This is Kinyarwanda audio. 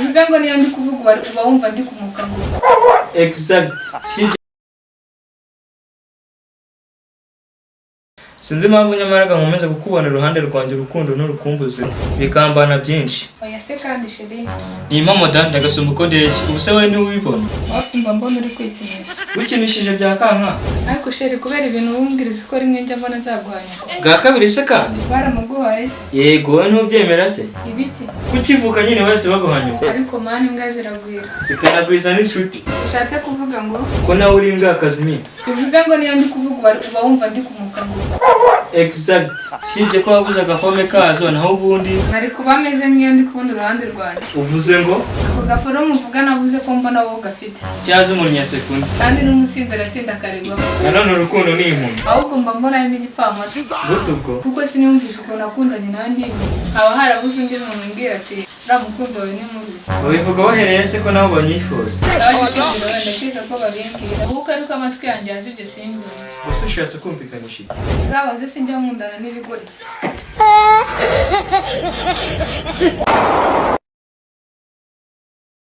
Bivuze ngo niyo ndi kuvuga uba wumva ndi kumuka ngo Exact. Sibyo, sinzi impamvu, nyamara nkomeza kukubona iruhande rwanjye, urukundo n'urukumbuzi bikambana byinshi. Oya se kandi chéri. Ni impamo da, ndagasumba uko ndeshya. Ubu se wowe ntiwibona? Wapi, mba mbona uri kwikinisha. Wikinishije bya kanka. Ariko chéri, kubera ibintu wumbwiriza uko rimwe njya mbona nzaguhanya. Bwa kabiri se kandi? Baramuguhaye se? Yego, wowe ntubyemera se? Ibiki? Kukivuka nyine wese baguhanyuka. Ariko mani, imbwa ziragwira. Zikanagwiza n'inshuti. Ushatse kuvuga ngo Ko nawe uri imbwakazi nyine. Bivuze ngo niyo ndi kuvuga uba wumva ndi kumuka ngo Exact. Sibye ko wabuze agahome kazo, naho ubundi Nari kuba ameze nk'iyo ndi kubona uruhande rwanjye. Uvuze ngo? Ako gaforomu uvuga navuze ko mbona wowe gafite. Cyaza umunyasekunda. Kandi n'umusinzi arasinda akaregwamo. Nanone urukundo ni impumyi. Ahubwo mba mbona ari n'igipfamatwi. Gute ubwo? Kuko siniyumvisha ukuntu akundanye nawe ndi haba harabuze undi muntu umbwira ati uriya mukunzi wawe ni mubi. Babivuga bahereye se ko nabo banyifuza? Sawa gikundiro, wenda ndakeka ko babimbwira kuko ariko amatwi yanjye yazibye simbyumve. Gusa ushatse kumvikanisha iki? Zabaze sinjya nkundana n'ibigoryi.